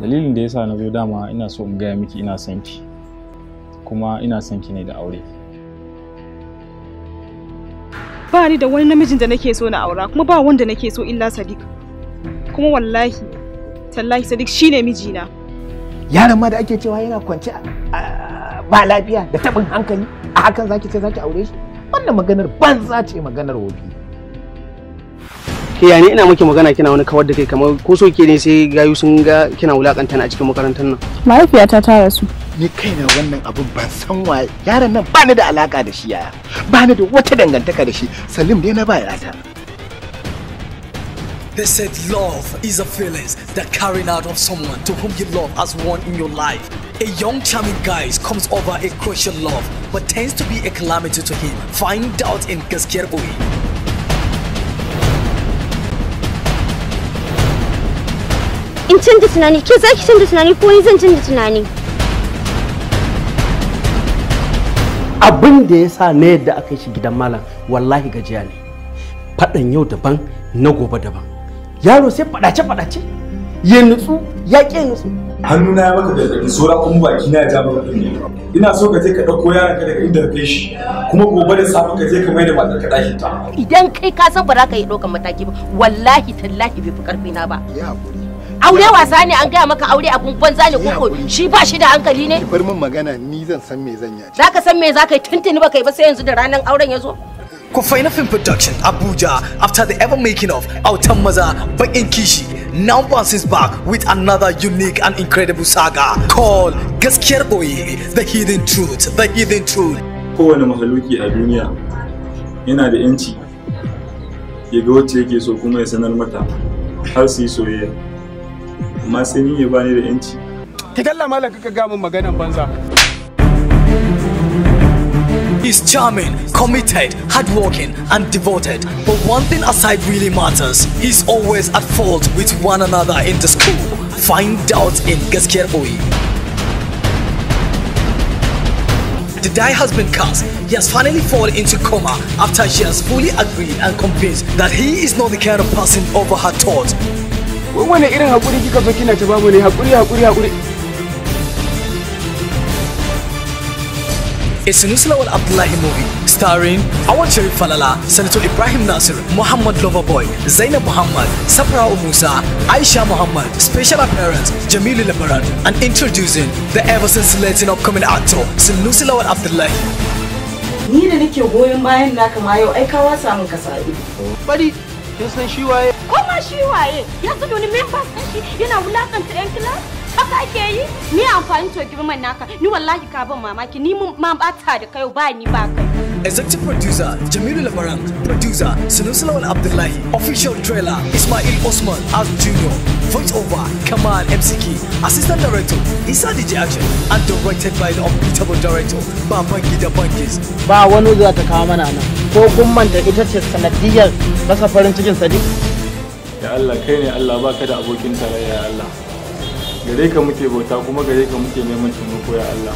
Dalilin da yasa na zo dama ina so in gaya miki ina son ki. Kuma ina son ki ne da aure. Ba ni da wani namijin da nake so na aura, kuma ba wanda nake so illa Sadiq. Kuma wallahi tallahi Sadiq shine mijina. Yaron ma da ake cewa yana kwance ba lafiya da tabin hankali, a hakan zaki ce zaki aure shi? Wannan maganar banza ce, maganar wofi. Ke ya ne ina miki magana kina wani kawar da kai kamar ko so ke ne sai gayu sun ga kina wulakanta na a cikin makarantar nan. Mahaifiyata ta rasu. Ni kaina wannan abun ban san waye yaron nan, ba ni da alaka da shi yaya. Ba ni da wata dangantaka da shi. Salim dai na ba yata. They said love is a feeling that carrying out of someone to whom you love as one in your life. A young charming guy comes over a crucial love, but tends to be a calamity to him. Find out in Gaskiyar Boye. In canza tunani, ke za ki canza tunani ko ni zan canza tunani? Abin da ya sa na yadda aka yi shi gidan malam wallahi gajiya ne. Faɗan yau daban na gobe daban. Yaro sai faɗace-faɗace ya nutsu ya ƙi nutsu. Hannuna ya maka gargaɗi, saura kuma baki na ya ja maka kunne. Ina so ka je ka ɗauko yaron ka daga inda ka kai shi, kuma gobe da safe ka je ka mai da matar ka ɗakin ta. Idan kai ka san ba za ka yi ɗaukan mataki ba, wallahi tallahi bai fi ƙarfi na ba. Ya haƙuri. Aure wasa ne, an gaya maka aure abun banza ne koko shi ba shi da hankali ne? Ki bar min magana, ni zan san me zan yi. Za ka san me za ka yi, tuntuni ba kai ba sai yanzu da ranar auren ya zo. Kofaina Film Production, Abuja, after the ever making of Autan Maza Bakin Kishi, now bounces back with another unique and incredible saga called Gaskiyar Boye, The Hidden Truth, The Hidden Truth. Kowane mahaluki a duniya yana da yanci ya ga wacce yake so kuma ya sanar mata har su yi soyayya. Amma sai ni ya bani da yanci. Ki dalla malam kaka ga min maganan banza. He's charming, committed, hardworking, and devoted. But one thing aside really matters. He's always at fault with one another in the school. Find out in Gaskiyar Boye. The die has been cast. He has finally fallen into coma after she has fully agreed and convinced that he is not the kind of person over her thoughts. Wai irin hakuri kika zo kina ta bamu ne, hakuri hakuri hakuri. A Sanusi Lawal Abdullahi movie starring Awad Sharif Falala, Senator Ibrahim Nasir, Muhammad Loverboy, Zainab Muhammad, Safra Musa, Aisha Muhammad, special appearance Jamilu Labaran, and introducing the ever scintillating upcoming actor Sanusi Lawal Abdullahi. Ni da nake goyon bayan naka ma yau ai ka wasa min kasa ido. Bari kin san shi waye? Ko ma shi waye? Ya zo da members din shi yana wulakanta yan class? Haka ake yi? Ni amfani to girman naka, ni wallahi ka ban mamaki, ni mun ma bata da kai ba ni ba kai. Executive producer Jamilu Labaran, producer Sanusi Lawal Abdullahi, official trailer Ismail Osman as Junior, voice over Kamal MCK, assistant director Isa DJ Action, and directed by the unbeatable director Babangida Bankis. Ba wani za ta kawo mana nan, ko kun manta ita ce sanadiyar rasa farin cikin Sadiq? Ya Allah kai ne Allah, baka da abokin tarayya ya Allah. Gare ka muke bauta kuma gare ka muke neman taimako ya Allah.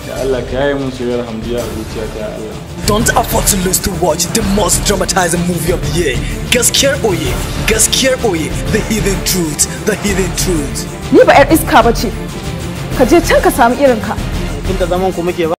Ya Allah ka yaye mun soyayyar Hamdiya a zuciyata ya Allah. Don't afford to lose to watch the most dramatizing movie of the year, Gaskiyar Boye, Gaskiyar Boye, The Hidden Truth, The Hidden Truth. Ni ba 'yar iska ba ce. Ka je can ka samu irinka. Tun da zaman ku muke ba.